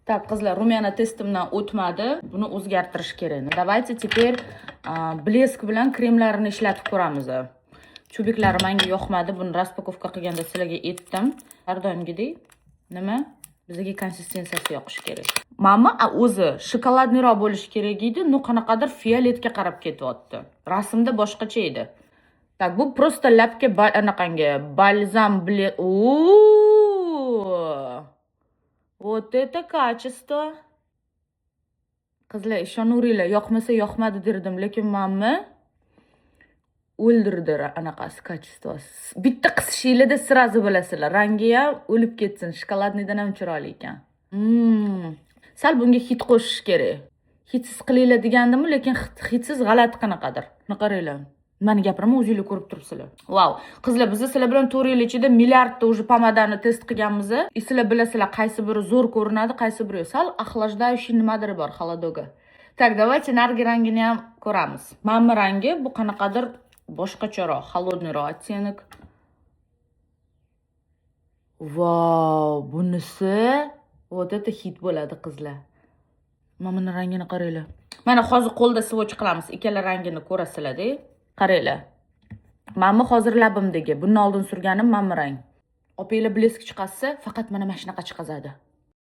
Так, qizlar, румяна testimdan o'tmadi. Buni o'zgartirish kerak. Давайте теперь блеск bilan kremlarini ishlatib ko'ramiz. Тюбик lari menga yoqmadi. Buni распаковка qilganda sizlarga aytdim. Har doimgidek nima? Bizga konsistensiyasi yoqishi kerak. Mama o'zi шоколадный roq bo'lishi kerak edi, но qanaqadir fioletga qarab ketyapti. Rasmda boshqacha edi. Так, bu просто labga anaqangi balzam О! Вот это качество. Qizlar, ishonaveringlar, yoqmasa yoqmadi derdim, lekin manni o'ldirdi anaqasi, качество si. Bitta qisishinglarda сразу bilasizlar, rangi ham o'lib ketsin, шоколадный dan ham chiroyli ekan. Sal bunga hid qo'shish kerak. Hidsiz qilinglar degandim, lekin hidsiz g'alati qanaqadir. Buni qaranglar. Nimani gapiraman, o'zinglar ko'rib turibsizlar. Vau. Qizlar, biz sizlar bilan 4 yil ichida milliardta уже pomadani test qilganmiz. И sizlar bilasizlar, qaysi biri zo'r ko'rinadi, qaysi biri yo'q. Sal охлаждающий nimadir bor холодога. Так, давайте narigi rangini ham ko'ramiz. Mana rangi bu qanaqadir boshqacharoq, холодный roq оттенок. Vau, bunisi вот это хит bo'ladi, qizlar. Mana buni rangini qaranglar. Mana hozir qo'lda swatch qilamiz. Ikkala rangini ko'rasizlar-da. Qaranglar. Mana bu hozir labimdagi. Bundan oldin surganim mana bu rang. Opanglar блеск chiqazsa, faqat mana shunaqa chiqazadi.